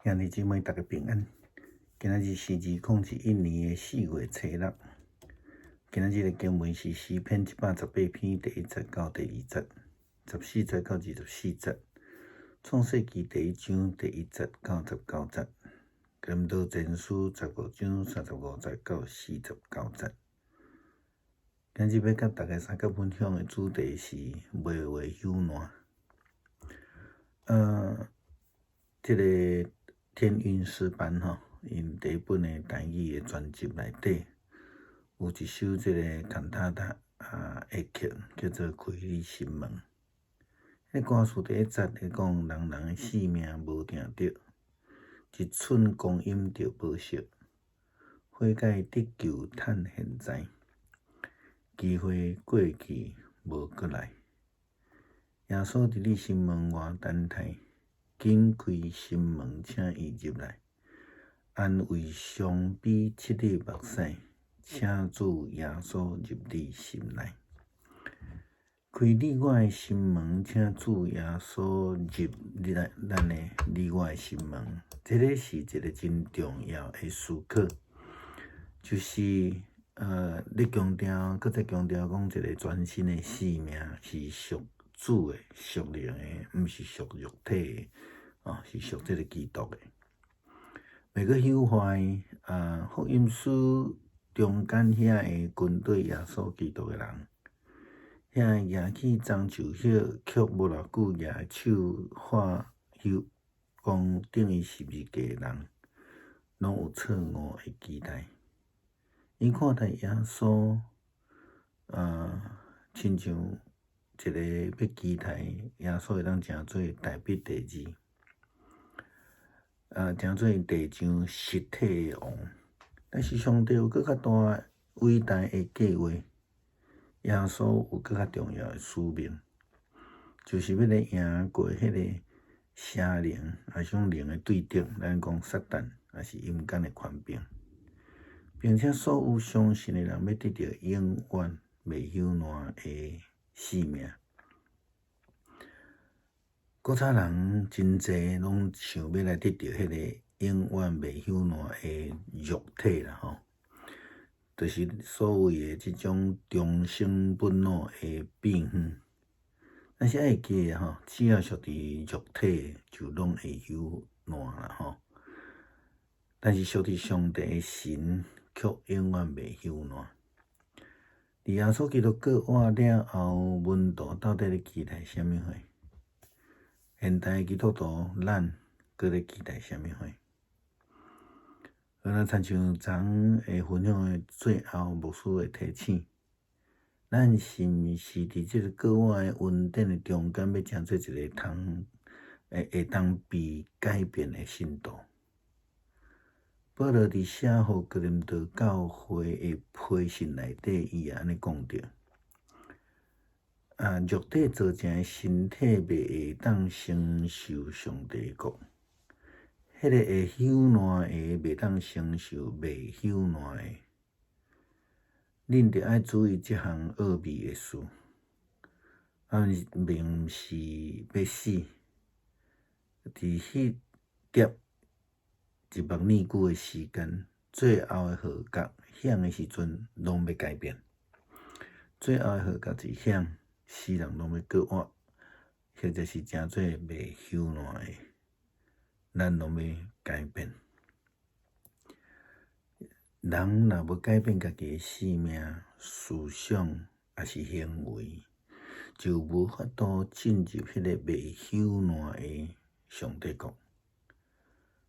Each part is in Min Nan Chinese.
兄弟姊妹，大家平安。今仔日是2021年4月初六。今仔日的經文是詩篇118篇第一節到第二節，14節到24節。創世記第一章第一節到19節。哥林多前書15章35節到49節。今日欲佮大家相共分享的主題是袂會朽爛。這个天韻詩班吼，𪜶第一本的台語的專輯內底，有一首這个坎塔塔的曲，叫做《開你心門》。彼歌詞第一節咧講，人人的性命無定著，一寸光陰就無惜，悔改得救趁現在，機會過去無閣來。耶穌佇你心門外等待，緊開心門，請伊入來，安慰傷悲拭你目屎，請主耶穌入你心內。開你我的心門，請主耶穌入你來咱的你我的心門，這个是一个真重要的思考，就是咧強調，閣再強調講，一个全新的生命是屬主的、屬靈的，毋是屬肉體的，哦，是屬這个基督的。袂閣朽壞啊！福音書中間遐个跟隨耶穌基督的人，遐个舉起樟樹葉，卻無偌久舉手發休，講釘伊十字架的人，攏有錯誤的期待。𪜶看待耶穌，親像一个欲期待耶穌會當成做大衛第二，成做地上實體的王。但是上帝有閣較大偉大的計劃，耶穌有閣較重要的使命，就是欲來贏過彼个邪靈，抑是講靈的對敵，咱講撒旦，抑是陰間的權柄，並且所有相信的人欲得著永遠袂朽爛的性命。古早人真濟攏想欲來得著彼个永遠袂朽爛的肉體啦吼，就是所謂的這種重生本腦的變化。但是愛會記吼，只要屬佇肉體就攏會朽爛啦吼。但是屬佇上帝的神卻永遠袂朽爛。佇耶穌基督復活了後，門徒到底咧期待啥物貨？現代基督徒，咱閣咧期待啥物貨？好，咱親像昨昏的分享的最後，牧師會提醒，咱是毋是佇這个過往的恩典的中間，欲成做一个通會會當被改變的信徒？保羅佇寫予哥林多教會的批信內底，伊也按呢講著：肉體造成的身體袂會當承受上帝的國，彼个會朽爛的袂當承受袂朽爛的。恁著愛注意這項奧秘的事，並毋是欲死，佇彼疊一目爾久的時間，最後的號角響的時陣，攏欲改變。最後的號角一響，死人攏欲復活，或者是成做袂朽爛的，咱攏欲改變。人若無改變家己的性命、思想，抑是行為，就無法度進入彼个袂朽爛的上帝國。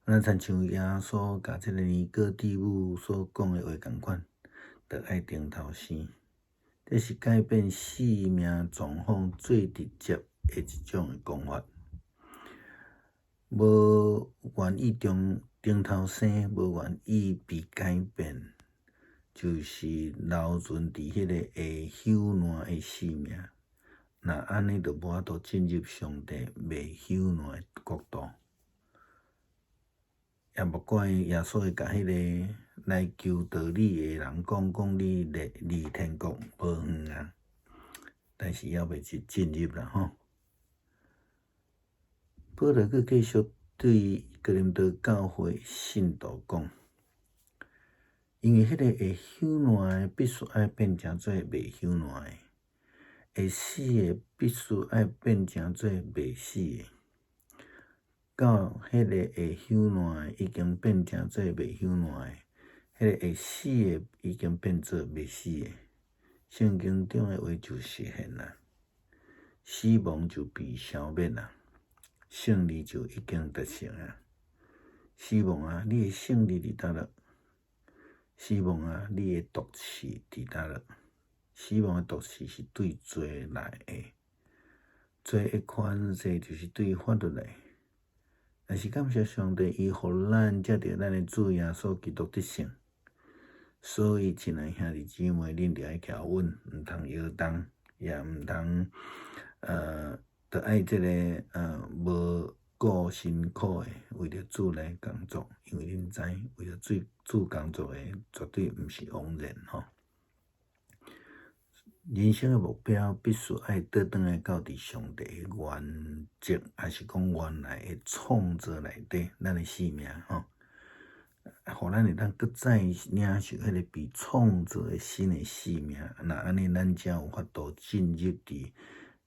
咱親像耶穌共這个尼哥底母所講的話仝款，著愛重頭生。這是改變性命狀況最直接的一種的方法。無願意重重頭生，無願意被改變，就是留存佇彼个會朽爛的性命。若按呢，就無法度進入上帝袂朽爛的國度。也無怪耶穌會共彼个來求道理的人講，講你離天國無遠啊，但是猶未進入啦吼。保羅閣繼續對哥林多教會信徒講，因為彼个會朽爛的必須愛變成做袂朽爛的，會死的必須愛變成做袂死的。到彼个會朽爛的已經變成做袂朽爛的，彼个會死的已經變做袂死的。聖經中的話就實現啦，死亡就被消滅啦，勝利就已經達成啊！死亡啊，你的勝利佇佗落？死亡啊，你的毒刺佇佗落？死亡的毒刺是對罪來的，罪的權勢就是對法律來。但是感謝上帝，伊予咱藉著咱的主耶穌基督得勝。所以，親愛兄弟姊妹，恁著愛徛穩，毋通搖動，也毋通著愛這个無顧辛苦的為著主來工作，因為恁知，為著主工作的絕對毋是枉然吼。人生的目標必須愛倒轉來到佇上帝的原則，抑是講原來的創造內底，咱的生命吼，予咱會當閣再領受彼个被創造的新的生命。若按呢，咱才有法度進入佇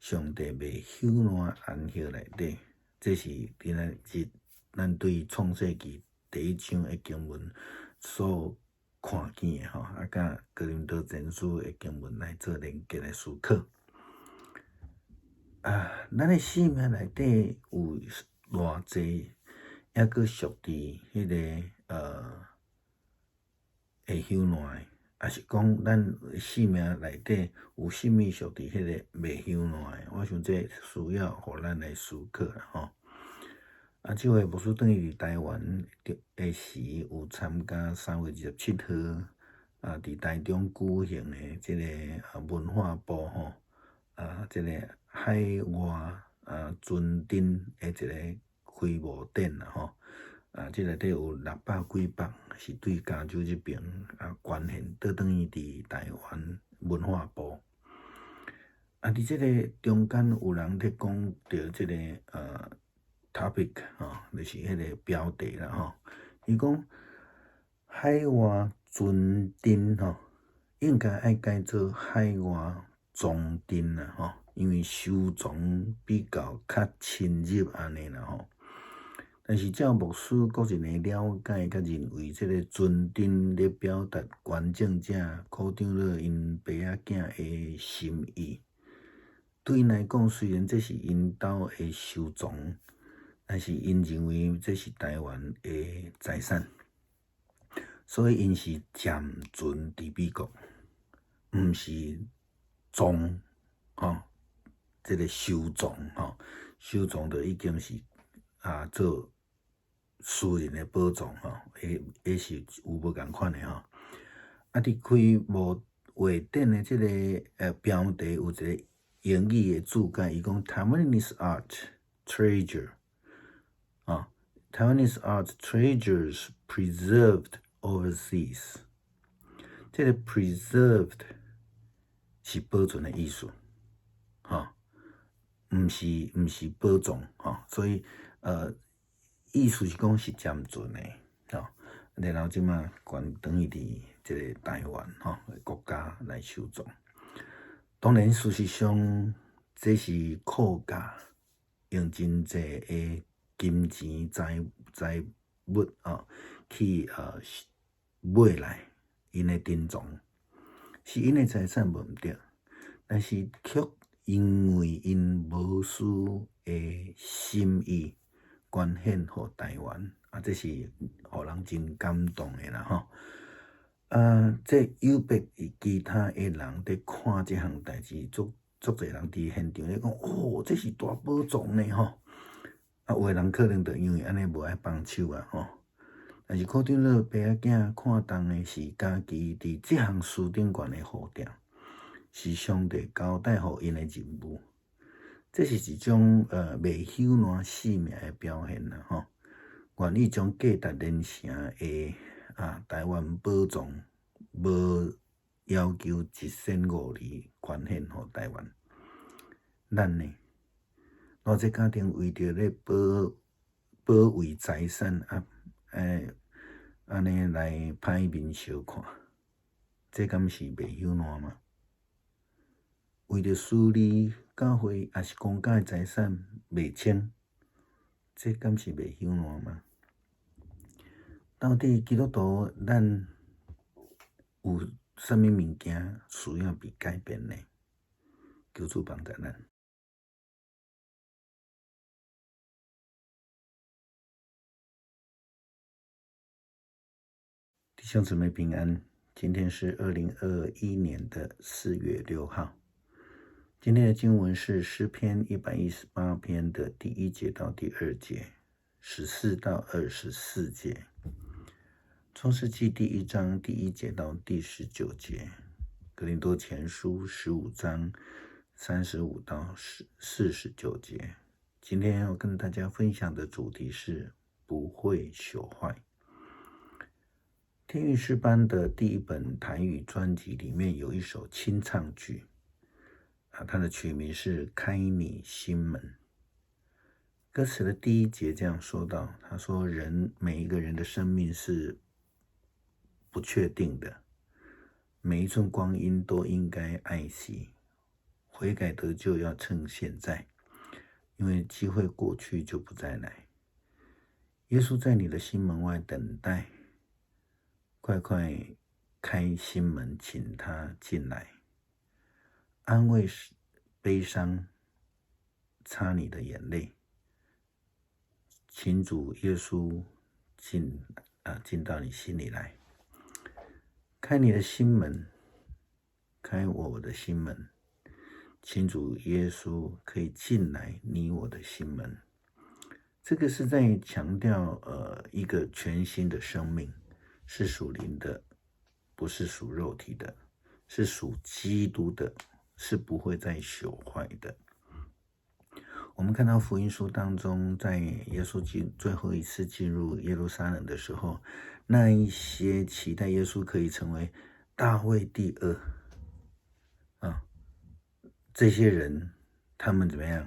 上帝袂朽爛安息內底。這是今仔日咱對創世記第一章的經文所看見的吼，啊，佮哥林多前書的經文來做連結來思考。啊，咱的生命內底有偌濟，猶閣屬佇彼个會朽爛的，抑是講咱生命內底有啥物屬佇彼个袂朽爛的？我想這需要予咱來思考啦吼。啊，這回牧師轉去佇台灣的時，有參加3月27號啊，佇台中舉行的這个文化部吼啊，這个海外啊船鎮的一个開幕典啦吼。啊，這內底有六百幾百是對加州這爿啊捐獻倒轉去佇台灣文化部。啊，佇這个中間有人咧講著這个topic 吼，就是彼个標題啦吼。伊講海外船鎮吼，應該愛改做海外藏鎮啦吼，因為收藏比較較深入按呢啦吼。但是照牧師個人的了解，佮認為，這个船鎮咧表達捐贈者柯長老𪜶爸仔囝的心意。對𪜶來講，雖然這是𪜶兜的收藏，但是𪜶認為這是台灣的財產，所以𪜶是暫存佇美國，毋是藏吼，這个收藏吼，收藏就已經是啊做私人的寶藏吼，彼是有無仝款的吼。啊，佇開幕會典的這个標題有一个英語的注解，伊講 Taiwanese art treasure 啊，Taiwanese art treasures preserved overseas。這个 preserved 是保存的意思，吼，毋是寶藏吼，所以意思是講是暫存的，吼，然後這馬捐轉去佇這个台灣吼國家來收藏。當然，事實上這是闊價用真濟的金錢財財物哦去買來𪜶的珍藏，是𪜶的財產無毋對，但是卻因為𪜶無私的心意捐獻予台灣，啊，這是予人真感動的啦吼。啊，這有別於其他的人佇看這項代誌，足足濟人佇現場咧講，哦，這是大寶藏呢吼。啊，有的人可能就因為按呢無愛幫手啊吼。但是柯長老爸仔囝看重的是家己佇這項司長權的護照，是上帝交代予𪜶的任務。這是一種袂朽爛生命的表現啦吼。願意將價值連城的啊台灣寶藏，無要求一仙五厘捐獻予台灣。咱呢，偌濟家庭為著咧保保衛財產啊，按呢來歹面相看，這敢是袂朽爛嗎？為著私利，教會抑是公家的財產賣清，這敢是袂朽爛嗎？到底基督徒咱有啥物物件需要被改變呢？求主幫助咱。弟兄姊妹平安，今天是2021年的4月6號。今天的經文是詩篇118篇的第一節到第二節，14到24節。創世紀第一章第一節到第19節，哥林多前書15章35到49節。今天要跟大家分享的主題是不會朽壞。天韻詩班的第一本台語專輯裡面有一首清唱劇，啊，它的曲名是《開你心門》。歌詞的第一節這樣說到：“他說，人每一個人的生命是不確定的，每一寸光陰都應該愛惜，悔改得救要趁現在，因為機會過去就不再來。耶穌在你的心門外等待。”快快開心門，請他進來，安慰悲傷，擦你的眼淚，請主耶穌進到你心裡來，開你的心門，開我的心門，請主耶穌可以進來你我的心門。這個是在強調一個全新的生命。是屬靈的，不是屬肉體的，是屬基督的，是不會再朽壞的。我們看到福音書當中，在耶穌最後一次進入耶路撒冷的時候，那一些期待耶穌可以成為大衛第二啊，這些人他們怎麼樣？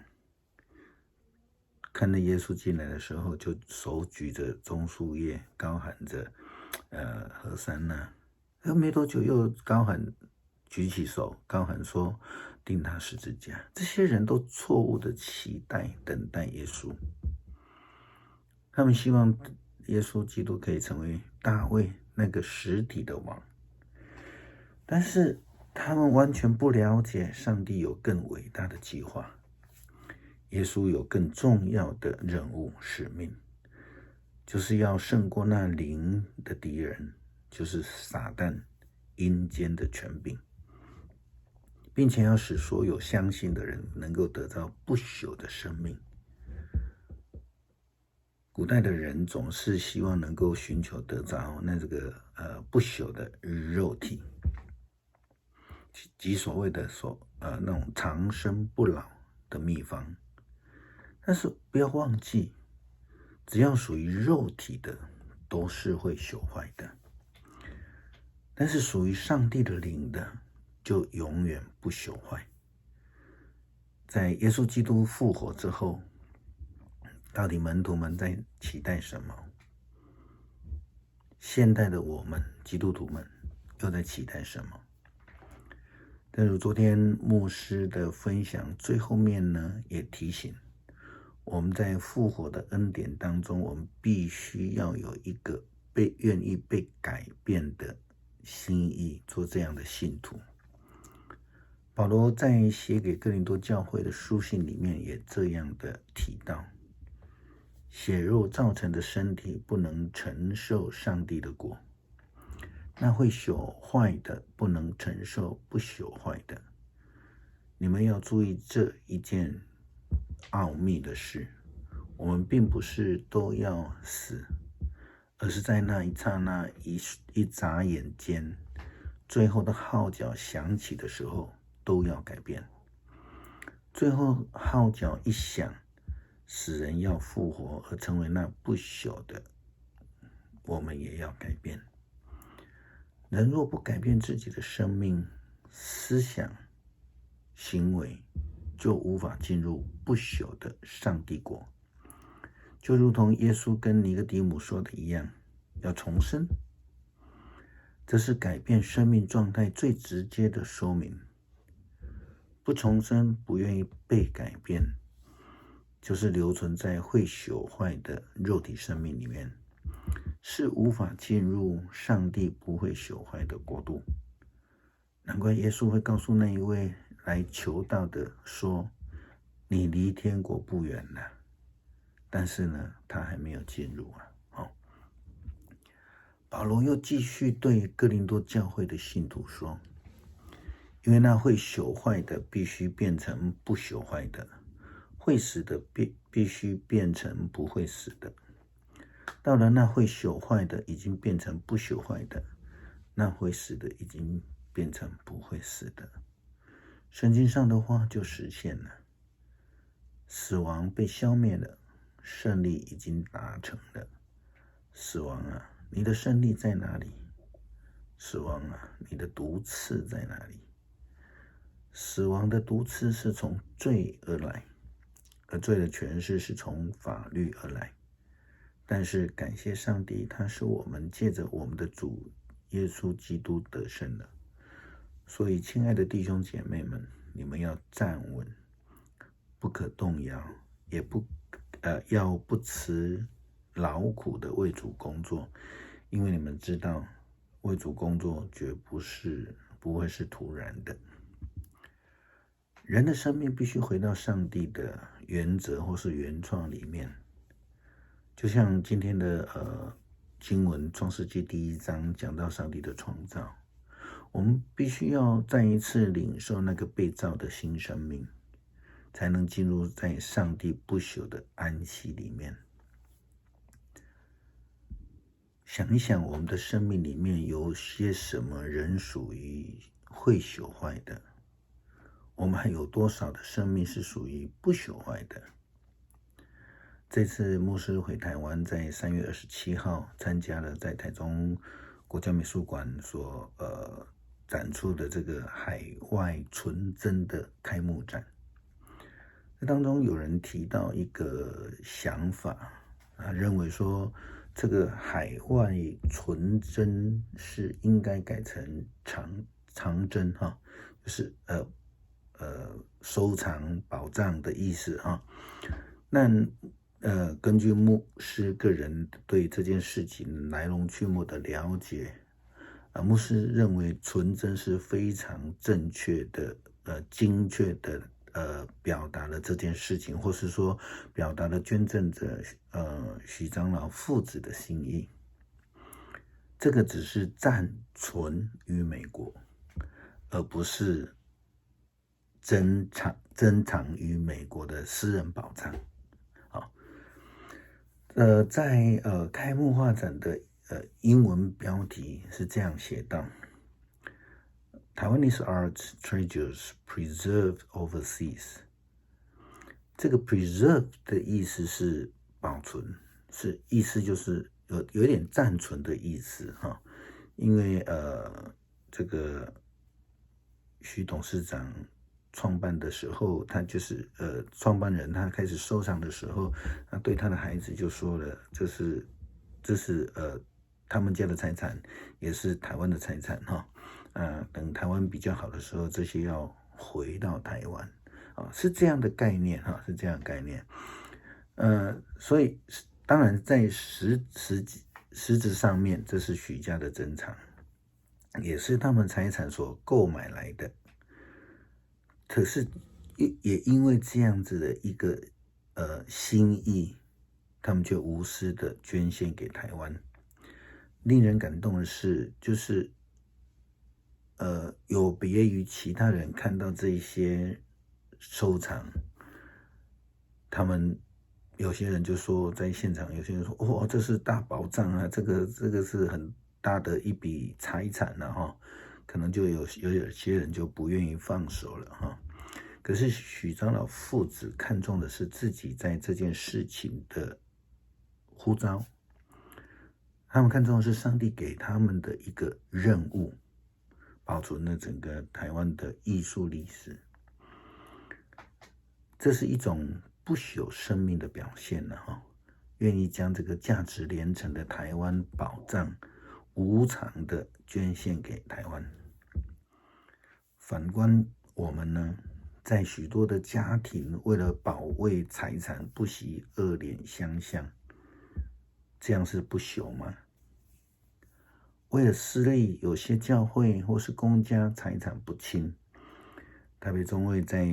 看到耶穌進來的時候，就手舉着棕樹葉，高喊着，和散那，又沒多久又高喊，舉起手高喊說，釘他十字架。這些人都錯誤的期待等待耶穌，他們希望耶穌基督可以成為大衛那個實體的王，但是他們完全不了解上帝有更偉大的計劃，耶穌有更重要的任務使命。就是要勝過那靈的敵人，就是撒旦陰間的權柄，並且要使所有相信的人能夠得到不朽的生命。古代的人總是希望能夠尋求得着那這個不朽的肉體，即所謂的那種長生不老的秘方。但是不要忘記，只要屬於肉體的，都是會朽壞的；但是屬於上帝的靈的，就永遠不朽壞。在耶穌基督復活之後，到底門徒們在期待什麼？現代的我們基督徒們又在期待什麼？正如昨天牧師的分享，最後面呢，也提醒我們在復活的恩典當中，我們必須要有一個被願意被改變的心意，做這樣的信徒。保羅在寫給哥林多教會的書信裡面也這樣的提到：血肉造成的身體不能承受上帝的國，那會朽壞的不能承受不朽壞的。你們要注意這一件奧秘的事，我們並不是都要死，而是在那一剎那、一眨眼間，最後的號角響起的時候，都要改變。最後號角一響，死人要復活而成為那不朽的，我們也要改變。人若不改變自己的生命、思想、行為，就無法進入不朽的上帝國，就如同耶穌跟尼哥底母說的一樣，要重生。這是改變生命狀態最直接的說明。不重生，不願意被改變，就是留存在會朽壞的肉體生命裡面，是無法進入上帝不會朽壞的國度。難怪耶穌會告訴那一位來求道的說：“你離天國不遠了。”但是呢，他還沒有進入啊。好，保羅又繼續對哥林多教會的信徒說：“因為那會朽壞的必須變成不朽壞的，會死的必須變成不會死的。到了那會朽壞的已經變成不朽壞的，那會死的已經變成不會死的。聖經上的話就實現了，死亡被消滅了，勝利已經達成了。死亡啊，你的勝利在哪裡？死亡啊，你的毒刺在哪裡？死亡的毒刺是從罪而來，而罪的權勢是從法律而來。但是感謝上帝，他使我們借着我們的主耶穌基督得勝了。所以，親愛的弟兄姐妹們，你們要站穩，不可動搖，也不要不辭勞苦的為主工作，因為你們知道，為主工作絕不會是徒然的。人的生命必須回到上帝的原則或是原創裡面，就像今天的經文《創世記》第一章講到上帝的創造，我們必須要再一次領受那個被造的新生命，才能進入在上帝不朽的安息裡面。想一想，我們的生命裡面有些什麼人屬於會朽壞的？我們還有多少的生命是屬於不朽壞的？這次牧師回台灣，在3月27號參加了在台中國家美術館所展出的這個海外純真的開幕展。這當中有人提到一個想法啊，認為說這個海外純真是應該改成藏珍哈，就是收藏寶藏的意思啊。那根據牧師個人對這件事情來龍去脈的了解，啊，牧師認為純真是非常正確的，精確的，表達了這件事情，或是說表達了捐贈者許長老父子的心意。這個只是暫存於美國，而不是珍藏於美國的私人寶藏。好，在開幕畫展的英文標題是這樣寫道：Taiwanese art treasures preserved overseas。這個 preserve 的意思是保存，是意思就是有點暫存的意思哈，因為這個許董事長創辦的時候，他就是創辦人，他開始收藏的時候，他對他的孩子就說了，這是他們家的財產，也是台灣的財產哈。啊，等台灣比較好的時候，這些要回到台灣啊，是這樣的概念哈，是這樣的概念。所以當然在實質上面，這是許家的珍藏，也是他們財產所購買來的。可是，也因為這樣子的一個心意，他們就無私的捐獻給台灣。令人感動的是，就是有別於其他人看到這些收藏，他們有些人就說在現場，有些人說：“哦，這是大寶藏啊，這個是很大的一筆財產了哈。”可能就有些人就不願意放手了哈。可是許長老父子看重的是自己在這件事情的呼召，他們看重的是上帝給他們的一個任務，保存了整個台灣的藝術歷史。這是一種不朽生命的表現了哈。願意將這個價值連城的台灣寶藏無償的捐獻給台灣。反觀我們呢，在許多的家庭為了保衛財產，不惜惡臉相向，這樣是不朽嗎？為了私利，有些教會或是公家財產不清。台北中會在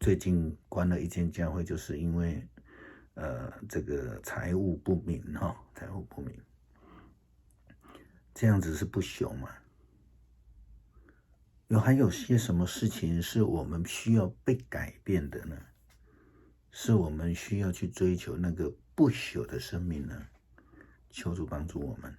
最近關了一間教會，就是因為這個財務不明哈，財務不明，這樣子是不朽嗎？還有些什麼事情是我們需要被改變的呢？是我們需要去追求那個不朽的生命呢？求主幫助我們。